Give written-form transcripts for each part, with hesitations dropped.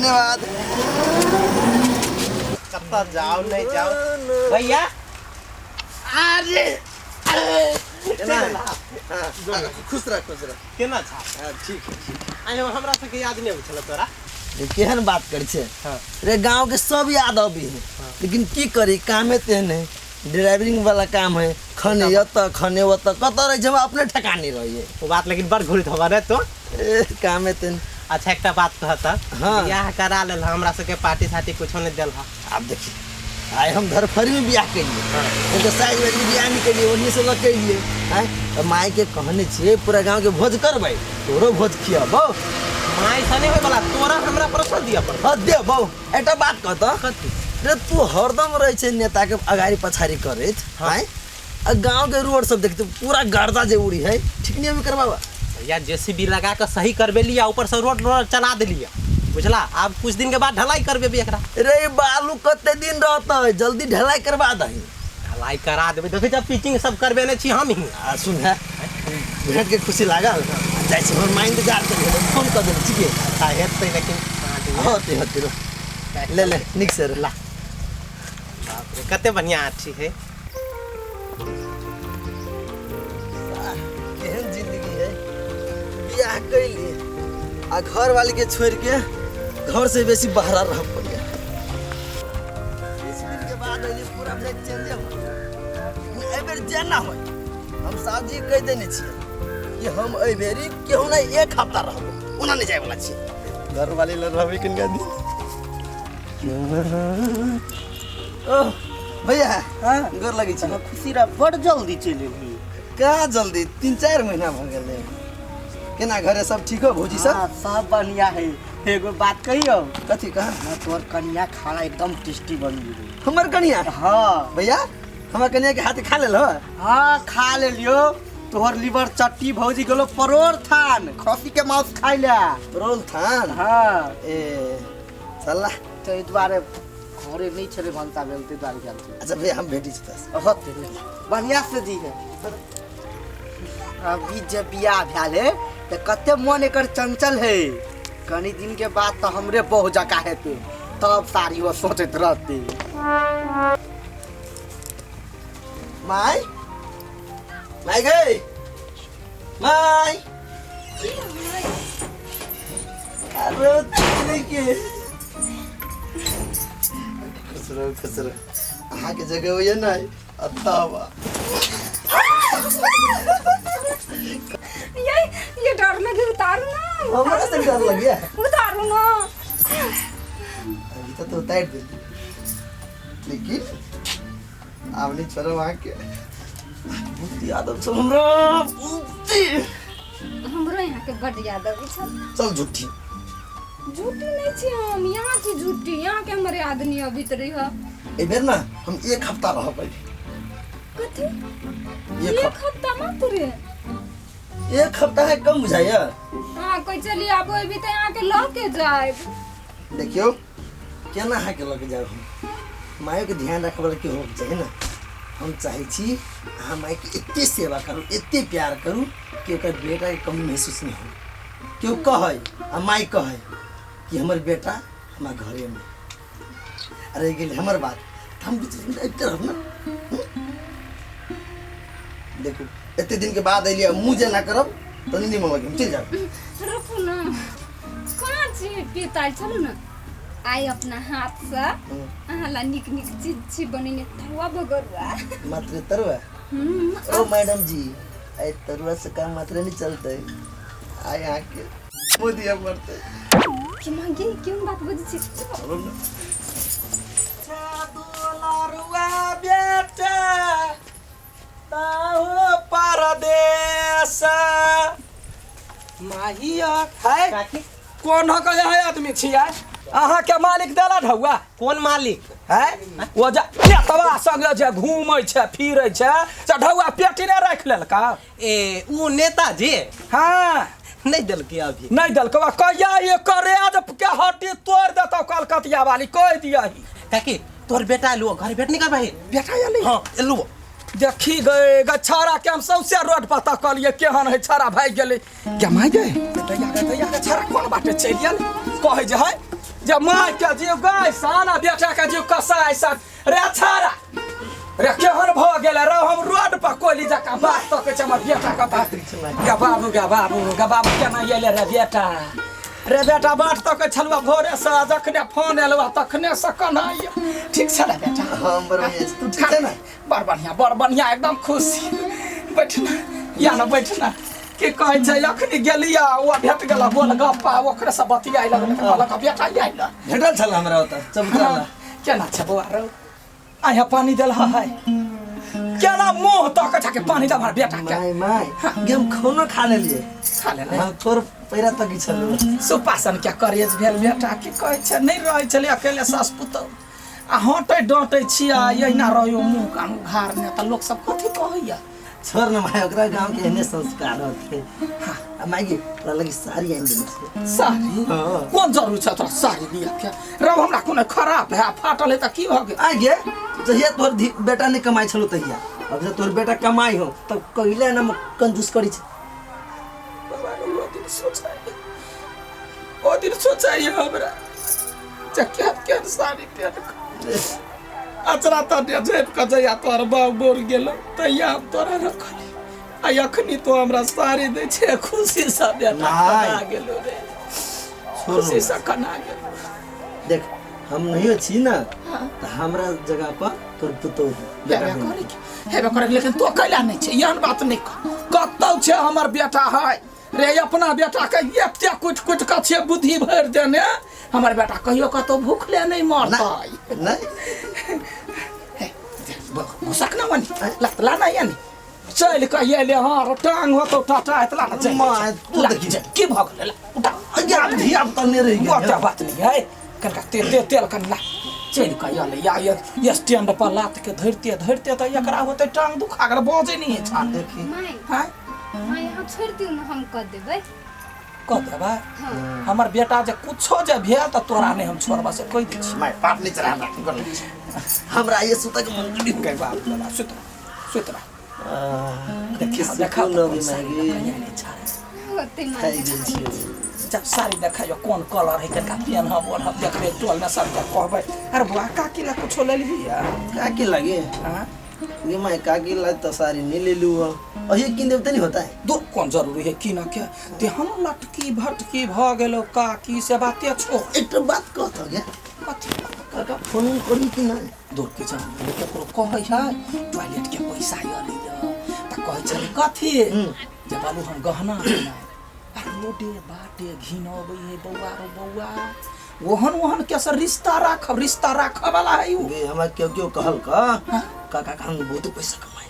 धन्यवाद। कतऽ जाउ नहि जाउ भैया। अरे केना है? हाँ, हाँ, खुश रह, खुश रह। केना छा? हाँ, ठीक है, ठीक है। आइ हमरा सबके याद नहि अबै छल तोरा। रे, केहन बात करै छै? हाँ। रे, गांव के सब याद अबी है, लेकिन की करी, कामे तेहन है, ड्राइविंग वाला काम है, खने एतऽ खने ओतऽ, कतऽ रहै छै हमरा अपने ठेकान नहि रहै है। ओ बात लेकिन बड़ घुरित हवा रे तो। ए, कामे तेहन। अच्छा, एकटा बात कहता। हाँ। बियाह करा लेल, हमरा सबके पार्टी सार्टी कुछो नहीं देल। आब देखी, आइ हम धरफड़ी में बियाह केलिए, नहीं तो साइज वाइज के बियाह नहीं केलिए, ओन्नी से लग केलिए आँय। तऽ माय के कहने छियै पूरा गाँव के भोज करबै, तोरो भोज खियबौ। माय से नहीं होय वाला, तोरा हमरा प्रश्न दिया पड़। हँ, देबौ। एकटा बात कहतऽ? कथी? रे, तू हरदम रहै छै नेता के अगाड़ी पछाड़ी करैत। हाँ। आँय, आ गाँव के रोड सब देखते पूरा गर्दा जे उड़ी है, ठीक नहीं अभी करबाबा? भैया, जेसीबी लगा के सही करबेली आ ऊपर से रोड रोड चला देलिए, बुझला? आब कुछ दिन के बाद ढलाई करबेबी एकरा। रे, बालू कते दिन रहतै? जल्दी ढलाई करवा दही। ढलाई करा देबै, देखै छ, पिचिंग सब करबेने छी हम ही। आ सुन है, भेंट के खुशी लागल, आ जाइ छी, हमर माय इंतजार करी है, फोन कर देने छियै। अच्छा, हेतै, लेकिन साँझ मे। होते होते रो। ले ले, नीक से ला। बाप रे, कते बढ़िया आठी है। केहन जिंदगी है, बियाह कैली आ घर वाली के छोड़ के घर से बेसी बाहर रह पड़ गया। 20 दिन के बाद अइली, पूरा ब्रेक चेंजे हो गेल। लेकिन एहि बेर जेना होय, हम साहब जी के कहि देने छियै कि हम एहि बेरी केहू नहि एक हफ्ता रहबै, ओना नहि जाय वाला छियै। घर वाली लग रहबै किनका दिन। ओह भैया। हाँ। गोर लगै छी। खुशी रह। बड़ जल्दी चलि एलही। कहाँ जल्दी, 3-4 महीना भऽ गेलै। केना घरे सब ठीक हो, भौजी सब? हाँ, सब बढ़िया है। एगो बात कहियो? कथी कहा? ना, तोहर कनिया खाना एकदम टेस्टी बन गेलै। हमर कनिया? हाँ। भैया, हमर कनिया के हाथ खा लेल हो? हाँ, खा लेलियो। तोहर लीवर चट्टी भौजी गेलो परोर थान खसी के मांस खाइ ले। रोल थान? हाँ। ए चल। ताहि दुआरे घरे नहि छलै भनसा भेल, ताहि दुआरे गेल छलै। अच्छा भैया, हम भेटी छी तोरा से। होते, बढ़िया से जी है। अभी जे बियाह भेल है तऽ कते मन एकर चंचल है। कनी दिन के बाद तऽ हमरे बहु जका हेतै, तब सारी वो सोचैत रहते। माय, माय गई, माय। अरे तेरे के खुश रहो, खुश रहो। अहाँके जगह होइए ने अतवा। ये डर लगे, उतारू ना। हमरा से डर लगे? उतारू ना। अभी तो उतार दे, लेकिन आब नहीं छोड़ब अहाँके। बहुत याद आबै छल हमरा, बहुत। हमरो यहाँ के बड याद अबै छल। चल झूठी। झूठी नहीं छी हम, यहाँ छी झूठी। यहाँ के हमर याद नहीं अबित रही है। एहि बेर ना हम एक हफ्ता रहबै। कथी? एक एक हफ्ता मात्र? एक हफ्ता है, कम बुझाइया? हाँ, कोई चली आबो अभी तो यहाँ के लऽ के जायब। देखियौ, केना अहाँके लऽ के जायब हम? मायोके ध्यान रखै वाला केओ होके चाही ने। हम चाहै छी अहाँ मायके एते सेवा करू, एते प्यार करू कि ओकर बेटाके कमी महसूस नहि हो। केओ कहै आ माय कहै कि हमर बेटा हमरा घरेमे अरे गेल। हमर बात तऽ हम बीच बीचमे अबिते रहब ने। हूँ? देखू, एते दिन के बाद अयलियै, मुँह जेना करब तऽ नहि नीमन लगे। हम चलि जायब। रुकू ना, कहाँ छी पिताल? चलू ना, आइ अपना हाथ से अहाँ ला नीक नीक चीज छी बनेने, तरुआ बगरुआ। मात्र तरुआ? हम्म। ओ मैडम जी, आई तरुआ से काम मात्र नहीं चलते, आई यहाँ के मुँह दिया पड़ते। कि मांगे, क्यों बात बजै छी? चलो ना। दुलारुआ बेटा ताहो परदेस माहिया है। काकी। कोन हो के है आदमी छियै? अहाँ के मालिक देला ढौआ? कोन मालिक? है ओ जे नेतवा संगे जे घूमै छै फिरै छै, से ढौआ पेटी नहि राखि लेलका? ए, ऊ नेताजी? हाँ। नहीं देलकै अभी। नहि देलकौ? आ कहिया एकर रेज के हड्डी तोड़ि देतौ कलकतिया वाली, कहि दियही। काकी, तोहर बेटा एलु, घर भेट नहीं करबही? बेटा एलै? हाँ, एलु। देखी गए गछाड़ा के हम सौंसे रोड पर तकलिए, केहन है छाड़ा, भागि गेलै। क्या माय गए दैया गे, दैया गे, छाड़ा कोन बाटे चलि गेल? कहै जे है जे जे माय के जीव गाय सन आ बेटा के जीव कसाय सन। रे छाड़ा रे केहन भऽ गेल रे, हम रोड पर कोयली जकाँ बात तकै छै हमर बेटा के बात। गे बाबू, गे बाबू, गे बाबू, केना एले रे बेटा? रे बेटा बाट तकै छलुआ भोरे से, जखने फोन एलुआ तखने से कना। ठीक छै रे बेटा? हम बड़ बढ़िया छी, तू ठीक छै ने? बड़ बढ़िया, बड़ बढ़िया, एकदम खुशी। बैठना या ना बैठना। की कहै छै, अखनी गेलिया ओ भेट गेल गोलगप्पा, ओकरे से बतियाइ लगलै तऽ कहलक बेटा आयल। भेटल छल हमरा ओतऽ चबूतरा लग। केना छै बौआ रौ? आया पानी देल है, केना मुँह तक छै के पानी दे हमर बेटा के। माय माय गे, हम खानो खा लेलियै। खा लेले? हम थोड़ पैरा तक छलहुँ। सुपासन क्या करेज भेल बेटा। की कहै छै, नहि रहै छलै अकेले सास पुतहु आ हटै डँटै छियै, एहिना रहियो मुँह कान उघारने तऽ लोक सब कथी कहैया। छोड़ न माय, ओकरा गाँव के एहने संस्कार होते। आ माय गे, तोरा लगी साड़ी आनि देने छियै। साड़ी? हाँ। कोन जरूरी छै तोरा साड़ी लिअ के रौ? हमरा कोनो खराब है फाटल है तऽ की भऽ गेल? आ गे, जहिया तोहर बेटा नहि कमाइ छलौ तहिया, अब जब तोहर बेटा कमाइ हो तब कहिले न कंजूस करी छै। बाबा रे, ओ दिन सोचाइ, ओ दिन सोचाइ हमरा जे केहन केहन साड़ी पेन कऽ अचरा तने झाँपि कऽ जहिया तोहर बाप बोर गेलो तहिया हम तोरा रखली, आ अखनी तो हमरा साड़ी दै छै खुशी से। बेटा माय। कना गेलो रे? छोड़। खुशी से कना गेलो। देख, हम नहीं छी ना तऽ हमरा जगह पर तोर पुतोहु बेटा हेबे बनि। करे के, हेबे करे के, लेकिन तो कैला नहि छै, एहन बात नहि कह। कतौ छै हमर बेटा है रे? अपना बेटा के एते कुटि कुटि कऽ छै बुद्धि भरि देने, हमर बेटा कहियो कतौ भूखले नहि मरतै। नहीं। घुसक ना वनी लत ला ना, यानी चलि कऽ एले। हँ, टांग होतौ टाटा एतला ना चलि। माय, तू ला, देखी। चल, की भऽ गेलै? ला उठा। अज्ञा धिया पुता नहि रहि गेल। गोटा बात नहीं है, कनिका तेल तेल तेल कनि ला। चलि कऽ एलै या या स्टैंड पर लात के धरिते धरिते तऽ एकरा होतै टांग दुखा गेल, बजै नहि है छान। देखी। माय। हाँ। माय, अहाँ छोड़ि दियौ ने, हम कऽ देबै। कऽ देबै? हाँ। हमर बेटा जे कुछो जे भेल तऽ तोरा नहि हम छोड़बा, से कहि दै छी। माय, पाप नहीं चढ़ा हमरा, कर लै छी। हमरा ये सुतै के मन नहीं। गै बाप बाबा, सुत रह, सुत रह। देखी देखा देखा सुकून तऽ अभी कोन साड़ी माय लऽ कऽ आएल छाड़े। होतै माय। खाइ गेल छियै। जब साड़ी देखाइयो, कोन कलर है, कनिका पेनहब ओढ़ब, देखबै टोलमे सबके कहबै। अरे बौआ, काकी लए कुछो लेलही या? काकी लगे? हाँ। गे माय, काकी लगे तो साड़ी नहीं ले लू हो, और ये किन देब तो नहीं होता है। दूर, कोन जरूरी है किनऽ के? तेहन लटकी भटकी भऽ गेलौ काकी, से बाते छो। एक बात कहत हो गया। कथी? काका फोन करी कि नहीं? दूर के जरूरी केकरो कहै है? टॉयलेट के पैसा अलै तऽ कहै छलै कथी जे बाबू हम गहना किनाय आ रोडे बाटे घिनबै है। बौआ रो बौआ, ओहन ओहन के से रिश्ता राखब? रिश्ता राखऽ वाला है उ? गे, हमरा क्यों क्यों कहल का काका का हम बहुत पैसा कमाए।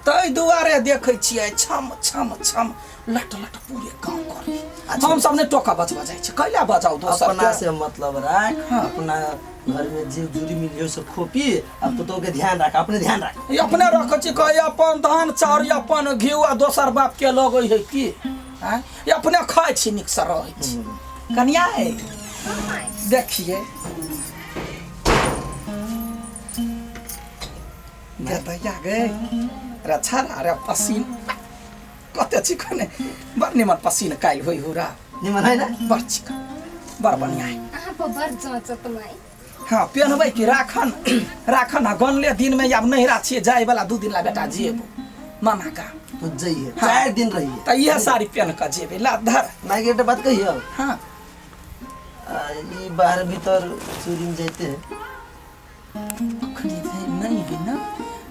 ताहि दुआरे देखै छियै छम छम छम लट लट पूरे गाँव करी। हम सब नहि टोका बजबा जाइ छै, कैला बजाउ दोसर अपना के? से मतलब राख। हाँ। अपना घर में जीव जुरी मिलियो से खोपी आ पुतोह के ध्यान राख, अपने ध्यान राख। ई अपने रखै छी कहै अपन धान चाउर अपन घिउ आ दोसर बाप के लगै है की आँय? ई अपने खाइ छी, नीकसँ रहै छी। कनिया है, देखिए दैया गे रे छाड़ा रे, पसीन कते चिकन, बड़ निमन पसीन काल्हि होइ हुरा। निमन है ना? बड़ चिकन, बड़ बढ़िया है। अहाँ पर बड़ जँचत माय। हाँ, पेनबै कि राखन? राखन। आ गनले दिनमे आब नहिरा छियै जाय वाला, 2 दिन ला बेटा जेबो मामा का। तो जइए। हाँ। 4 दिन रहिए। तऽ इएह साड़ी पेन कऽ जेबै, ला धर। माय के एकटा बात कहियो? हाँ। ई बाहर भीतर चोरी में जाते हैं। अखनी नहि है ने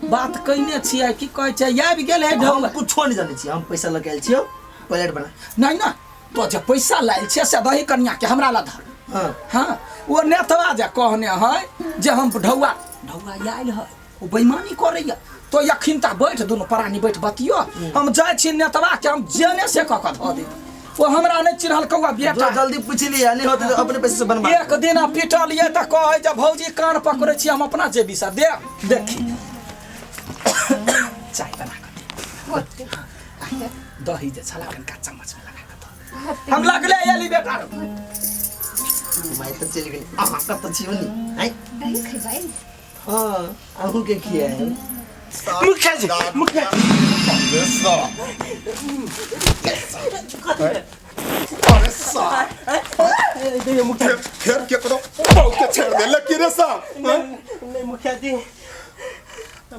बात कयने छियै, की कहै छै, आबि गेल है हम ढौआ। कुछो नहीं जानै छी, हम पैसा लऽ के आयल छियौ, टॉयलेट बना। नहि नहि, तो जे पैसा लायल छियै से दही कनिया के, हमरा ला धर। हाँ। हाँ, ओ नेतवा जे कहने है जे हम ढौआ ढौआ आयल है, ओ बेईमानी करैया। तो अखिन ता बैठ, दुनू प्राणी बैठ बतियो, हम जाइ छी नेतवा के हम जेने से कऽ कऽ धऽ देब। ओ हमरा नहि चिन्हल कौआ बेटा। जो जल्दी पूछ लिया, नहीं होते तो अपने पैसे से बनवा। एक दिन पिटलियै तऽ कहै जे भौजी कान पकड़ै छी हम अपना जेबी से दे। देखी, चाय बना कऽ दे। होतै। दही जे छला कनिका चम्मच में लगा कऽ दऽ। होतै। हम लगले एली बेटा। माय तऽ चलि गेली, अहाँ कतऽ छियौ नि आँय? दही खेबै? हाँ, अहूँ के खियाएब। मुखिया जी, मुखिया जी। अरे सार। मुखिया फेर फेर केकरो बहु के छेड़ देलक की रे साहब? हैं? नहीं मुखिया जी,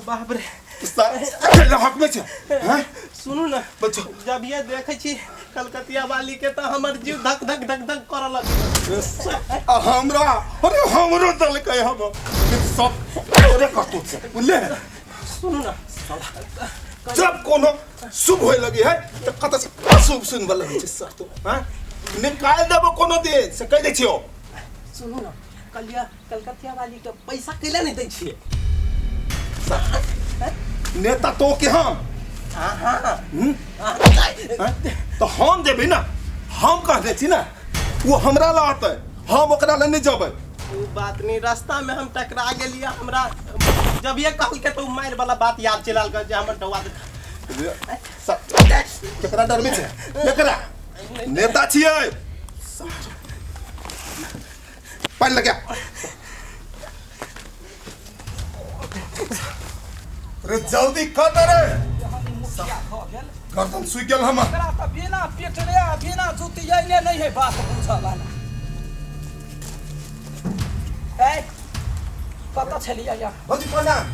बाप रे। सार अकेला हक में छै, हैं? सुनू ना। बच्चो। जब ये देखै छी कलकतिया वाली के तऽ हमर जीव धक धक धक धक करऽ लग। आ हमरा, अरे हमरो दलकै, हम सब तोरे करतूत से, बुझले? सुनू ना। जब कोनो शुभ होए लगी है तऽ कतऽ से अशुभ सुनबऽ लगै छै सर तू, हैं? निकालि देबो कोनो दिन से कहि दै छियौ। सुनू ना, कलिया कलकतिया वाली के पैसा कैला नहीं दै छियै? नेता तो के हम हम्म? हैं? तऽ हम देबै ना, हम कहने छी ना, ओ हमरा लए अतै, हम ओकरा लए नहि जेबै। उ बात नहीं, रास्ता में हम टकरा गेलियै। हमरा जब ये कहलकै तऽ उ मारि वाला बात याद चलि आयल जे हमर डौआ। केकरा डरबै छै? केकरा? नेता छियै। पानि लगे रे, जल्दी कर दे रे। मुखिया भऽ गेल। गर्दन सुखि गेल हमर। एकरा तऽ बिना पिटले आ बिना जुतियैने नहि है बात बुझऽ वाला। ए, कतऽ छलियै या? भौजी, प्रणाम।